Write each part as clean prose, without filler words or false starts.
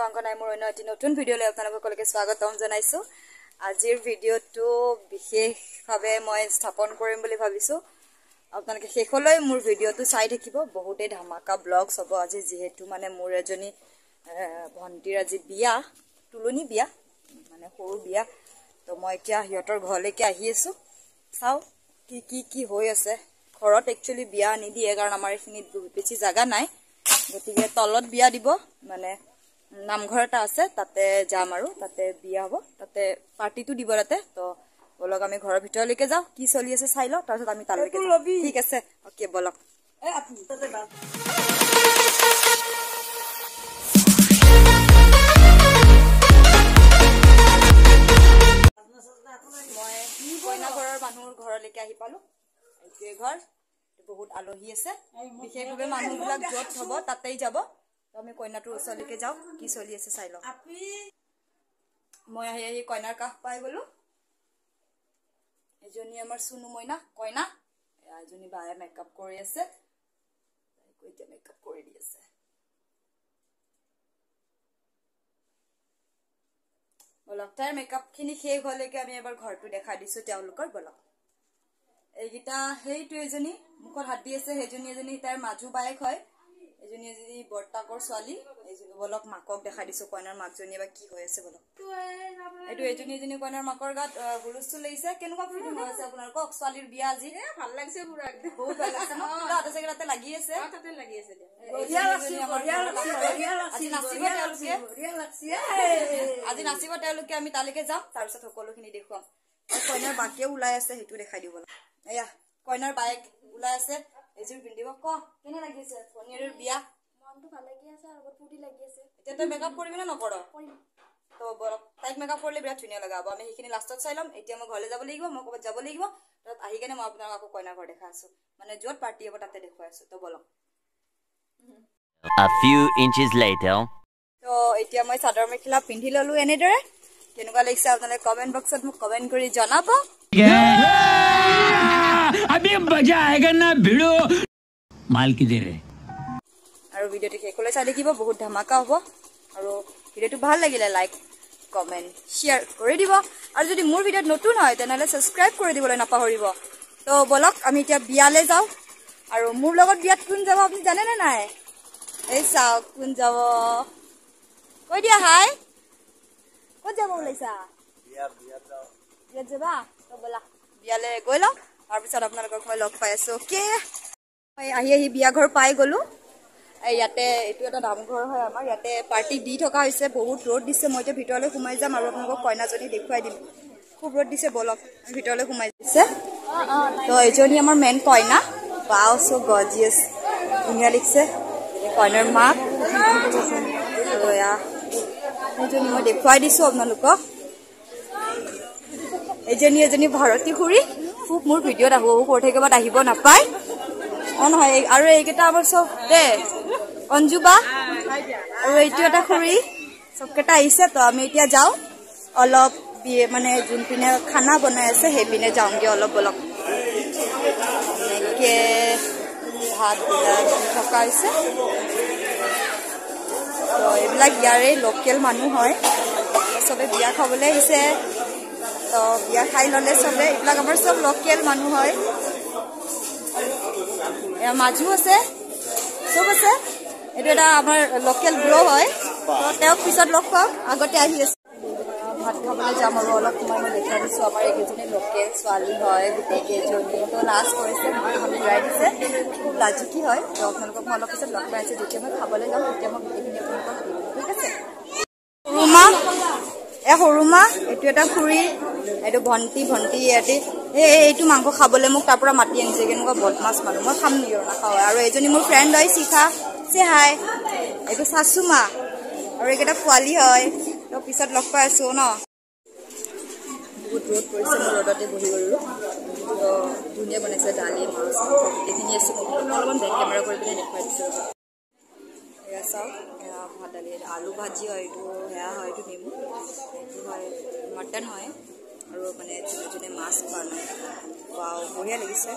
কংকনাই মোৰ অন্য এটি নতুন ভিডিঅ'লৈ আপোনালোক সকলোকে স্বাগতম জনাইছোঁ। আজিৰ ভিডিঅ'টো বিশেষভাৱে মই স্থাপন কৰিম বুলি ভাবিছোঁ। আপোনালোকে শেষলৈ মোৰ ভিডিঅ'টো চাই থাকিব। বহুতেই ধামাকা ব্লগছ হ'ব আজি, যিহেতু মানে মোৰ এজনী ভণ্টিৰ আজি বিয়া, তুলনি বিয়া, মানে সৰু বিয়া। তো মই এতিয়া সিহঁতৰ ঘৰলৈকে আহি আছোঁ, চাওঁ কি কি কি হৈ আছে। ঘৰত একচুৱেলি বিয়া নিদিয়ে, কাৰণ আমাৰ এইখিনিত বেছি জাগা নাই, গতিকে তলত বিয়া দিব, মানে নামঘৰ এটা আছে তাতে যাম আৰু তাতে বিয়া হ'ব, তাতে পাৰ্টিটো দিব তাতে। তো বলক আমি ঘৰৰ ভিতৰলৈকে যাওঁ, কি চলি আছে চাই লওঁ, তাৰপিছত আমি তালৈকে যাম। ঠিক আছে, অ'কে বলক। মই কইনা ঘৰৰ মানুহৰ ঘৰলৈকে আহি পালো। এইটোৱে ঘৰ, বহুত আলহী আছে, বিশেষভাৱে মানুহবিলাক য'ত হ'ব তাতেই যাব। আমি কইনাটোৰ ওচৰলৈকে যাওঁ, কি চলি আছে চাই লওঁ। মই আহি আহি কইনাৰ কাষ পাই গলো। এজনী আমাৰ চুনু মইনা কইনা, এজনী বায়ে মেকআপ কৰি আছে, এতিয়া মেকআপ কৰি দি আছে। বলক, তাইৰ মেকআপখিনি শেষ হ'লেকে আমি এবাৰ ঘৰটো দেখাই দিছো তেওঁলোকৰ। বলক, এইকেইটা সেইটো এজনী মুখত হাত দি আছে, সেইজনী এজনী তাইৰ মাজু বায়েক হয়, এজনী এজনী বৰ্তাকৰ ছোৱালী। এইজনী বলক মাকক দেখাই দিছো, কইনাৰ মাকজনী এবাৰ কি হৈ আছে বলক। এইটো এজনী এজনী কইনাৰ মাকৰ গাত হুলস্থুল লাগিছে। কেনেকুৱা ফিলিং হৈ আছে আপোনাৰ কওক? ছোৱালীৰ বিয়া আজি ভাল লাগিছে, পুৰা একদম বহুত ভাল লাগিছে ন? তাতে চাগে তাতে লাগি আছে, তাতে লাগি আছে। আজি নাচিব তেওঁলোকে, আজি নাচিব তেওঁলোকে। আমি তালৈকে যাম, তাৰপিছত সকলোখিনি দেখুৱাম। কইনাৰ বাকীও ওলাই আছে, সেইটো দেখাই দিব। এয়া কইনাৰ বায়েক ওলাই আছে, এযোৰ পিন্ধিব। ক, কেনে লাগিছে ভনীয়েৰৰ বিয়া? মনটো ভাল লাগি আছে আৰু বহুত ফূৰ্তি লাগি আছে। এতিয়া তই মেকআপ কৰিবি নে নকৰ? তো বলক, তাইক মেকআপ কৰিলে বিৰাট ধুনীয়া লগাব। আমি সেইখিনি লাষ্টত চাই ল'ম। এতিয়া মই ঘৰলৈ যাব লাগিব, মই ক'ৰবাত যাব লাগিব। তাত আহি কেনে মই আপোনাক আকৌ কইনাৰ ঘৰ দেখাই আছো, মানে য'ত পাৰ্টি হ'ব তাতে দেখুৱাই আছো। তো বলক। A few inches later. তো এতিয়া মই চাদৰ মেখেলা পিন্ধি ললো এনেদৰে। কেনেকুৱা লাগিছে আপোনালোকে কমেণ্ট বক্সত মোক কমেণ্ট কৰি জনাব। अभी मजा आएगा ना भिड़ो, माल किधर है। আৰু ভিডিঅ'টো শেষলৈ চাই থাকিব, বহুত ধামাকা হ'ব। আৰু ভিডিঅ'টো ভাল লাগিলে লাইক কমেণ্ট শ্বেয়াৰ কৰি দিব, আৰু যদি মোৰ ভিডিঅ'ত নতুন হয় তেনেহ'লে ছাবস্ক্ৰাইব কৰি দিবলৈ নাপাহৰিব। তো বলক আমি এতিয়া বিয়ালৈ যাওঁ। আৰু মোৰ লগত বিয়াত কোন যাব আপুনি জানেনে নাই? এই চাওক কোন যাব, কৈ দিয়া। হাই, ক'ত যাব ওলাইছা? বিয়াত যাবা? তো ব'লা বিয়ালৈ গৈ লওঁ, তাৰপিছত আপোনালোকক মই লগ পাই আছো। অ'কে, মই আহি আহি বিয়া ঘৰ পাই গ'লো। ইয়াতে এইটো এটা নামঘৰ হয় আমাৰ, ইয়াতে পাৰ্টি দি থকা হৈছে। বহুত ৰ'দ দিছে, মই এতিয়া ভিতৰলৈ সোমাই যাম আৰু আপোনালোকক কইনাজনী দেখুৱাই দিম। খুব ৰ'দ দিছে, বলক ভিতৰলৈ সোমাই দিছে। তো এজনী আমাৰ মেইন কইনা, বাও চ' গৰ্জিয়াছ, ধুনীয়া লিখিছে কইনাৰ মাক। এয়া এইজনী মই দেখুৱাই দিছোঁ আপোনালোকক। এজনী এজনী ভাৰতী খুৰী, খুব মোৰ ভিডিঅ'ত আহো আহো কৰি থাকিব, আহিব নাপায়। অ নহয়, আৰু এইকেইটা আমাৰ চব দে অঞ্জু বা, আৰু এইটো এটা খুৰী, চবকেইটা আহিছে। তো আমি এতিয়া যাওঁ অলপ মানে যোনপিনে খানা বনাই আছে সেইপিনে যাওঁগে অলপ। বলক, এনেকে ভাতবিলাক দি থকা হৈছে। তো এইবিলাক ইয়াৰে লোকেল মানুহ হয়, চবে বিয়া খাবলৈ আহিছে। তো বিয়া খাই ল'লে চবে, এইবিলাক আমাৰ চব লোকেল মানুহ হয়। এয়া মাজু আছে, চব আছে। এইটো এটা আমাৰ লোকেল ব্ৰ হয়, তো তেওঁক পিছত লগ পাম, আগতে আহি আছে। ভাত খাবলৈ যাম আৰু অলপ সময় মই দেখুৱাই দিছোঁ। আমাৰ এইকেইজনী লোকেল ছোৱালী হয় গোটেইকেইজনী। তো লাজ কৰিছে, মুখখন ঘূৰাই দিছে, খুব লাজুকী হয়। তো আপোনালোকক মই অলপ পিছত লগ পাই আছোঁ। যেতিয়া মই খাবলৈ যাম তেতিয়া মই গোটেইখিনি আপোনালোকক দিম, ঠিক আছে? সৰুমা, এ সৰুমা, এইটো এটা খুৰী, এইটো ভণ্টি, ভণ্টি ইয়াতে এই এইটো মাংস খাবলৈ মোক তাৰ পৰা মাতি আনিছে। কেনেকুৱা বদমাছ মানুহ, মই খাম নেকি? নাখাওঁ। আৰু এজনী মোৰ ফ্ৰেণ্ড হয় শিখা, চে হাই। এইটো চাচুমা, আৰু এইকেইটা পোৱালি হয়। তো পিছত লগ পাই আছোঁ ন। বহুত ৰ'দ পৰিছে, মই ৰ'দতে বহি গ'লোঁ। তো ধুনীয়া বনাইছে দালি মাছ গোটেইখিনি আছে। মই অলপমান বেক কেমেৰা কৰি পিনে দেখুৱাই দিছোঁ। এয়া চাওক, এয়া ভাত দালি, আলু ভাজি হয় এইটো, সেয়া হয় এইটো নেমু, এইটো হয় মটন হয়, আৰু মানে যোনে যোনে মাছ খোৱা নাই। ৱাও, বঢ়িয়া লাগিছে।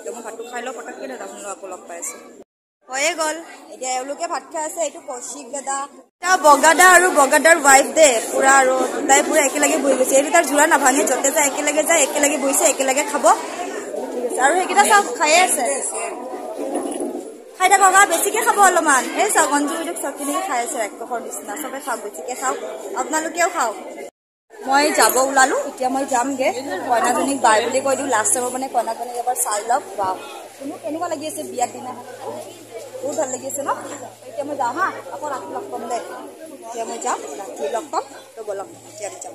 তো মই ভাতটো খাই লওঁ পটককৈ, দাদা আপোনালোক আকৌ লগ পাই আছোঁ। হৈয়ে গ'ল। এতিয়া এওঁলোকে ভাত খাই আছে। এইটো কৌশিক দাদা, বগাদা আৰু বগাদাৰ ৱাইফ দে পুৰা, আৰু দুটাই পুৰা একেলগে বহি গৈছে। এই দুটাৰ যোৰা নাভাঙে, য'তে যায় একেলগে যায়, একেলগে বহিছে, একেলগে খাব। ঠিক আছে। আৰু সেইকেইটা চাওক খায়ে আছে, খাই থাকক, বেছিকে খাব অলপমান। এই চাওক অঞ্জু বাইদেউক চাওক কেনেকে খাই আছে, ৰাক্ষসৰ নিচিনা। চবে খাওক, বেছিকে খাওক, আপোনালোকেও খাওক। মই যাব ওলালো, এতিয়া মই যামগে। কইনাজনীক বাই বুলি কৈ দিওঁ। লাষ্ট টাইমৰ মানে কইনাজনীক এবাৰ চাই লওক। বা কোনো কেনেকুৱা লাগি আছে বিয়াৰ দিনাখন, বহুত ভাল লাগি আছে ন? এতিয়া মই যাওঁ হা, আকৌ ৰাতি লগ পাম দে। এতিয়া মই যাম, ৰাতি লগ পাম। তো ব'লক, এতিয়া আমি যাম।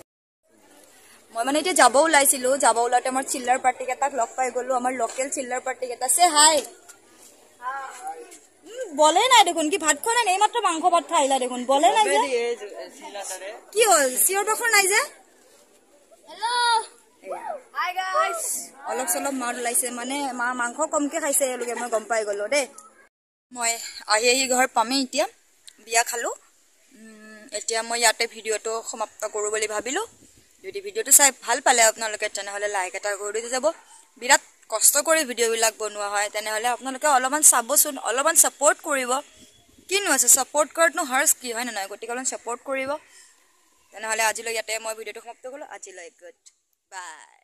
মই মানে এতিয়া যাব ওলাইছিলো, যাব ওলাওঁতে আমাৰ চিল্লাৰ পাৰ্টিকেইটাক লগ পাই গ'লো। আমাৰ লোকেল চিল্লাৰ পাৰ্টিকেইটা। চে হাই। বলে নাই দেখোন, কি ভাত খোৱা নাই? এইমাত্ৰ মাংস ভাত খাই আহিলা দেখোন, বলে নাই যে? কি হ'ল, চিঞৰ বাখৰ নাই যে? অলপ চলপ মাত ওলাইছে, মানে মা মাংস কমকে খাইছে এওঁলোকে, মই গম পাই গ'লো দেই। মই আহি আহি ঘৰ পামেই এতিয়া, বিয়া খালোঁ। এতিয়া মই ইয়াতে ভিডিঅ'টো সমাপ্ত কৰোঁ বুলি ভাবিলোঁ। যদি ভিডিঅ'টো চাই ভাল পালে আপোনালোকে, তেনেহ'লে লাইক এটা কৰি দি যাব। বিৰাট কষ্ট কৰি ভিডিঅ'বিলাক বনোৱা হয়, তেনেহ'লে আপোনালোকে অলপমান চাবচোন, অলপমান ছাপৰ্ট কৰিব। কিনো আছে ছাপৰ্ট কৰাতনো হাৰ্চ কি, হয় নে নহয়? গতিকে অলপমান ছাপৰ্ট কৰিব। তেনেহ'লে আজিলৈ ইয়াতে মই ভিডিঅ'টো সমাপ্ত কৰিলোঁ। আজিলৈ গুড বাই।